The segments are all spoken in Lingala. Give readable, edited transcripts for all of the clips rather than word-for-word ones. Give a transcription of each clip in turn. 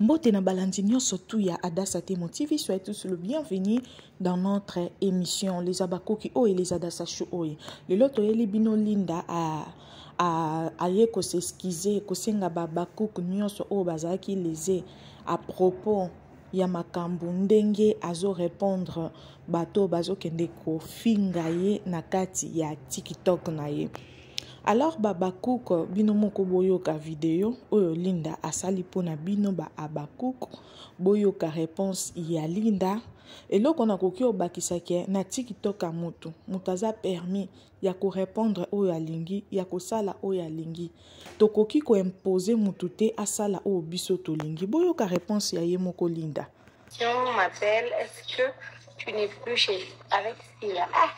Mbote na balandi nyonso tout ya Adassa Temo TV, soyez tous le bienvenu dans notre émission Les Abakoki oyo les Adassa Chou oyo. Lelo toyeli bino Linda a a aye ko s'excuser kosenga ba Bakuk nyonso oyo bazalaki lese à propos ya makambo ndenge azo répondre bato bazokende kofinga ye na kati ya TikTok na ye. Alors ba Habacuc bino moko boyoka video oyo Linda asali pona bino ba Habacuc boyoka réponse ya Linda eloko nakoki obakisa ke na TikTok ya mutu mutu aza permis ya ko répondre oyo alingi ya kosala oyo alingi tokoki ko imposer mutu te asala oyo biso tolingi boyoka réponse ya ye moko Linda. Question ma belle, est-ce que tu n'es plus chez avec Sila? Ah,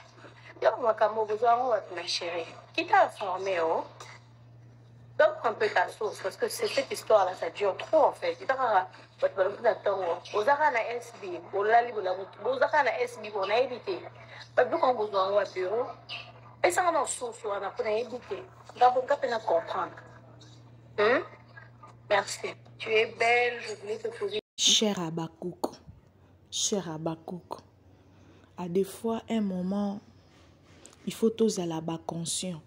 yo makambo bozwa yango wapi ma chérie? Qui t'a informé oh? Donne un peu ta source parce que c'est cette histoire là ça dure trop en fait. Eza kaka bato balobi na ntongo oza kaka na SB olali bolamuki boza kaka na SB bo nayebi te babiloko yango bozwa yango wapi oh? Pesanga na source wana mpo nayebi te nga nga mpe na comprendre. Hmm? Merci. Tu es belle, je voulais te poser Cher Habacuc, cher Habacuc, à des fois, un moment, il faut tozala ba conscient.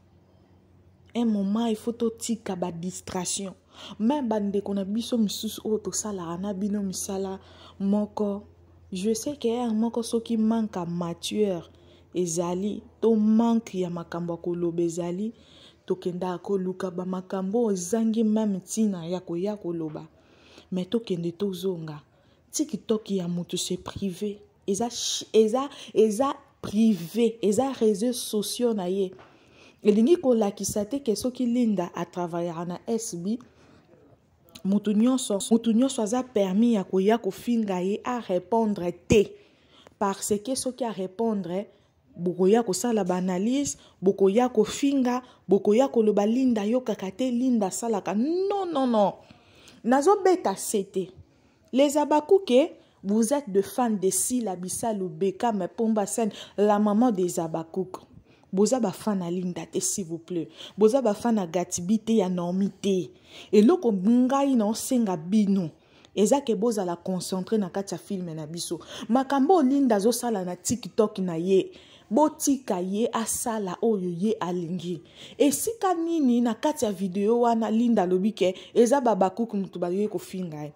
Un moment, il faut totika ba distraction. Même bandeko na biso misusu oyo tosalaka na bino misala moko, je sais que heure moko soki manque ya mature ezali to manque ya makambo ya koloba ezali, tokendaka koluka ba makambo oyo ezangi meme ntina ya koya koloba. Mais tokende tozonga tiktok ya moto c'est privé eza, eza, eza privé eza réseaux sociaux na ye elingi kolakisa te ke soki linda atravaillaka na sb moto nyonso moto nyonso aza permis ya koya kofinga ye arépondre te parce que soki arépondre bokoya kosala ba analyse bokoya kofinga bokoya koloba linda ayokaka te linda asalaka non non non nazobeta sete les abakuke vous êtes de fans de sila bisalu bekam pomba scène la maman des abakuke boza bafan na linda te s'il vous plaît boza bafan na gatibi te ya naomi te eloko ngai naosenga bino eza ke bozala concentre na kati ya filme na biso makambo oyo linda azosala na tiktok na ye botika ye asala oyo ye alingi esika nini na kati ya video wana linda alobi ke eza babakuku moto bayoki kofinga ye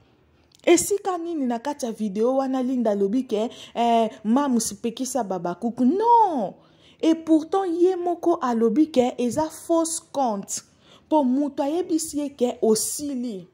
esika nini na kati ya video wana linda alobi ke eh, mamu sipekisa babakuku non et pourtant ye moko alobi ke eza fausse compte mpo moto ayebisi ye ke osili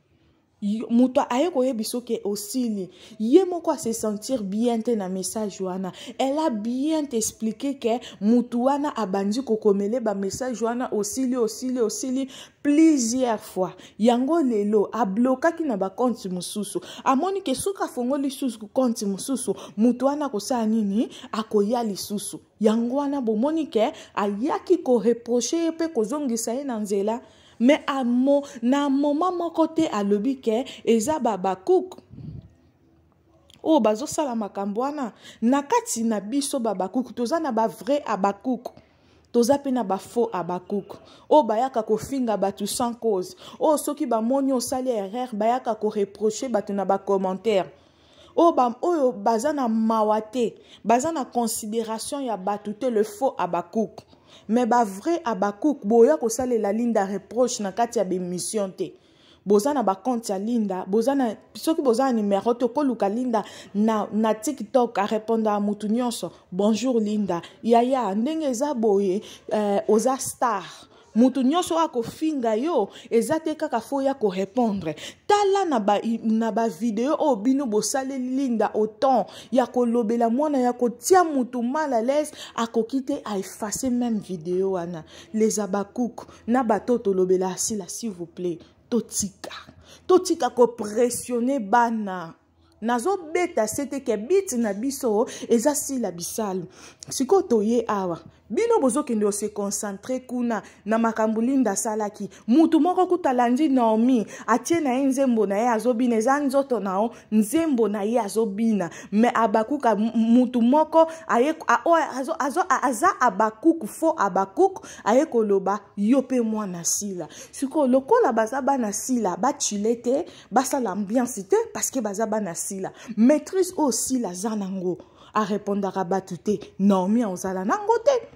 moto aye koyebisa ke osili ye moko ase sentir bien te na message wana elle a bien expliqué ke motu wana abandi kokomele bamessage wana osili osili osili plusieurs fois yango lelo ablokaki na bakonte mosusu amoni ke soki afongoli lisusu konte mosusu motu wana akosala nini akoya lisusu yango wana bomoni ke ayaki koreproche ye mpe kozongisa ye na nzela mais amo, na moment moko te alobi ke eza babakouk oyo bazosala makambo wana na kati na biso babakuku toza na bavrai abakuku toza mpe na bafaux abakuku oyo bayaka kofinga bato sans cause oyo soki bamoni osali erreur bayaka koreproche bato na bacommentaire oyo ba, oyo baza na mawa te baza na considération ya bato te le faux abakouk mais bavrai abakouk boya kosalela linda reproche na kati ya bemission te boza na bacompte ya linda boza na soki boza na numero te okoluka linda na, na tiktok arepondaka motu nyonso bonjour linda yaya ndenge eza boye eh, oza star moto nyonso oyo akofinga yo eza te kaka fo ya korepondre tala na bavideo ba oyo bino bosaleli linda autant ya kolobela mwana ya kotia moto mal à l'aise akoki te aefface meme video wana les abakouk na bato tolobela asila s'il vous plaît totika totika kopressionne bana nazobeta sete ke biti na biso eza sila bisalu sikoyo toye awa. Bino bozokende ose concentre kuna na makambo Linda asalaki. Mutu moko kuta alandi Naomi, atie na ye nzembo na ye azobina, eza nzoto na yo, nzembo na ye azobina. Mais Habacuc, mutu moko aye, a, oyo azo, azo, a, aza Habacuc, faux Habacuc, aye koloba yo pe mwana Sila. Sikoyo lokola baza bana Sila, bachile te, basala ambiance te parce que baza bana Sila. Maîtrise oyo Sila aza nango, a répondaka bato te. Naomi ozala nango te,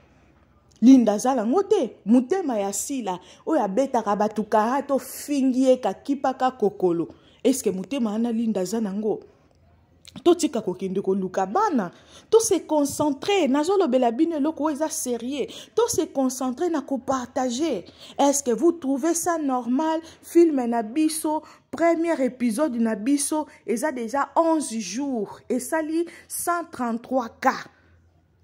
Linda azala nango te. Motema ya Sila oyo abetaka bato kara to fingi ye kakipaka kokolo, est-ce que motema wana Linda aza nango? Totika kokende koluka bana, to se concentrer. Nazolobela bino eloko oyo eza sérieux. To se concentrer na kopartager. Est-ce que vous trouvez ça normal? Film na biso, premier épisode na biso eza déjà 11 jours, esali 133 cas.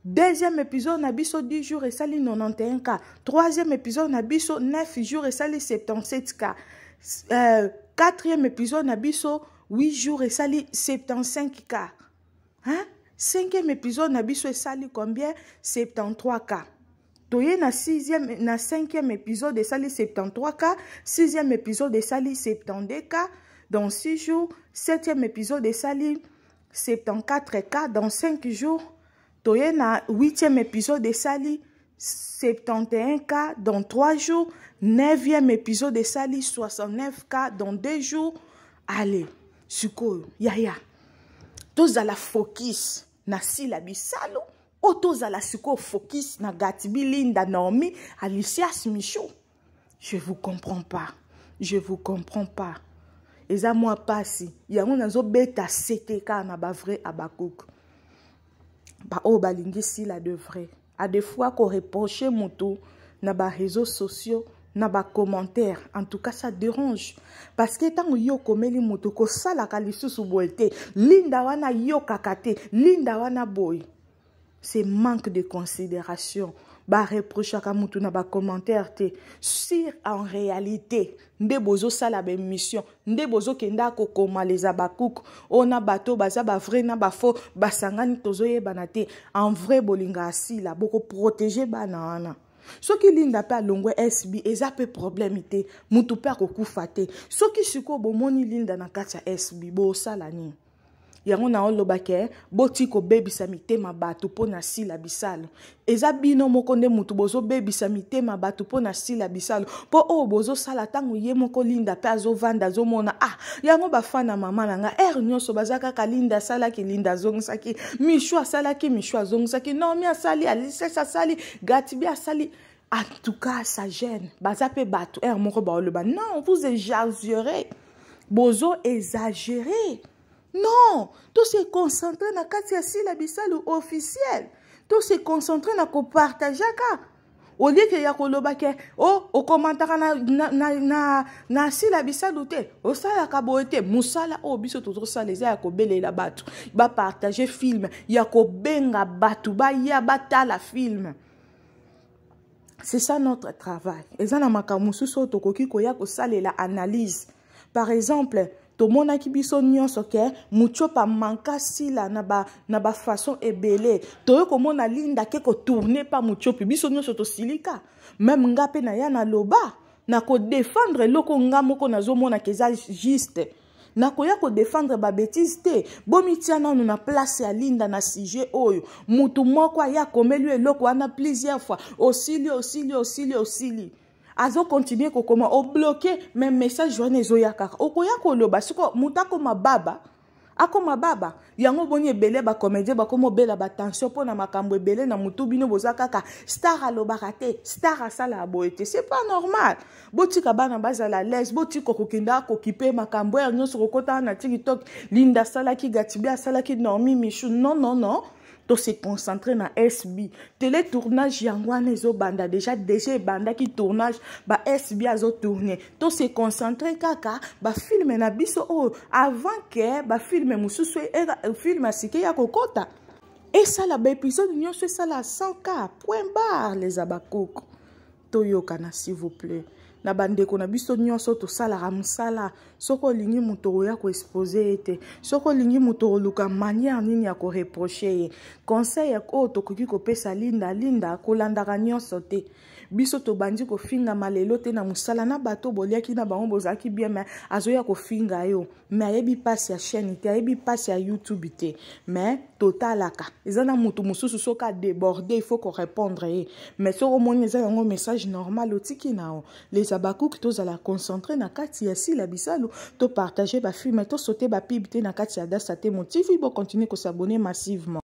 Deuxième épisode na biso 10 jours esali 91 cas. Troisième épisode na biso 9 jours esali 77 cas. Quatrième épisode na biso 8 jours esali 75 cas. Hein? Cinquième épisode na biso esali combien? 73 cas. Toye na sixième, na cinquième épisode esali 73 cas. Sixième épisode esali 72 cas dans 6 jours. Septième épisode esali 74 cas dans 5 jours. Toye na huitième épisode esali 71 cas dans 3 jours. Neuvième épisode esali 69 cas dans 2 jours. Allez, sikoyo, yaya, tozala focus na Sila Bisalo, oyo tozala sikoyo focus na Gatibi, Linda, Naomi, Alicias, Michou. Je vous comprends pas. Je vous comprends pas. Eza mwa pasi. Yango nazobeta sete kaka na ba vrai Habacuc. Ba oyo balingi Sila de vrai. A des fois ko reprocher moto na ba réseaux sociaux, na ba commentaires, en tout cas ça dérange. Parce que tango yo komeli moto ko salaka lisusu boye te, Linda wana yo kaka te, Linda wana boye. C'est manque de considération. Ba reprochaka mutu na ba commentaire te. Si en réalité nde bozo sala ba émission, nde bozo kenda kokoma les Habacuc, ona bato baza ba vrai na ba faux, basangani tozoyebana te. En vrai bolinga asila, boko protéger bana wana. Soki Linda pe alongwe SB, eza pe problème te, mutu pe akokufa te. Soki sikoyo bomoni Linda na kati ya SB, bosala nini? Yango na oloba ke boti kobebisa mitema bato mpo na Sila Bisalo. Eza bino moko nde mutu bozobebisa mitema bato mpo na Sila Bisalo. Mpo oyo bozosala ntango ye moko Linda pe azovanda azomona, ah, yango bafana mama na nga, heure nyonso baza kaka Linda asalaki, Linda azongisaki, Michou asalaki, Michou azongisaki, Naomi asali, Alice asali, Gatibi asali. En tout cas, ça gêne. Baza pe bato, heure moko baoloba, non, vous exagérez. Bozo exagérez. Non, to se concentrer na kati ya Sila Bisalo officiel. To se concentrer na ko partager ka. Au lieu que ya koloba ke, oh, o commentaka na, na, na, na, na Sila Bisalo te, osalaka boye te, musala oyo biso tozosala eza ya kobelela bato, ba partager film, ya kobenga bato, baya batala film. C'est ça notre travail. Eza na makambo mosusu oyo tokoki koya kosalela analyse. Par exemple, tomonaki biso nyonso ke Mutiopa manka Sila na ba façon ebele. Toye komona Linda ke ko tourner pa Mutiopi, biso nyonso tosilika. Même nga pe na ya na loba, na ko défendre eloko nga moko nazomona ke eza juste. Nakoya ko défendre ba bêtise te. Bomitia nanu na place ya Linda na sujet oyo. Mutu moko aya komeli eloko wana plusieurs fois. Osili, osili, osili, osili. Azo continuer kokoma o bloquer mais message wana ezoya kaka. Okoya koloba siko mutu akoma baba. Akoma baba. Yango boni ebele ba comédien ba komo bela ba tension pona makambo ebele na mutu bino boza kaka star alobaka te, star asala aboye te. C'est pas normal. Botika bana bazala à l'aise, botika kokenda kokipe makambo ya nyonso kokota na TikTok. Linda asalaki, Gatibi asalaki, Naomi, Michou. Non, non, non. To se concentrer na SB. Télé tournage yango wana ezobanda déjà, déjà ebandaki tournage, ba SB azo tourner. To se concentrer kaka ba film na biso oyo avant que ba film mosusu e, film asike ya kokota. Esala ba épisode nyonso esala 100K point barre les Habacuc. Toyokana s'il vous plaît. Na bandeko na biso nyonso tosalaka mosala, soki olingi moto okoya koexpose ye te, soki olingi moto okoluka manière nini ya koreproche ye. Conseil oyo tokoki kopesa Linda, Linda kolandaka nyonso te. Biso tobandi kofingama lelo te na mosala na bato boliaki na bango, bozalaki bien, mais azoya kofinga yo, mais ayebi mpasi ya chaîne te, ayebi mpasi ya YouTube te. Mais totalaka, eza na motu mosusu soki adéborde, il faut korépondre ye. Mais soki omoni eza yango message normal, otiki na yo. Les Abakuki, tozala concentré na kati ya Sila Bisalu, topartage bafilm, tosaute bapub te na kati ya Dasa Te Motivi. Bocontinue kos'abonner massivement.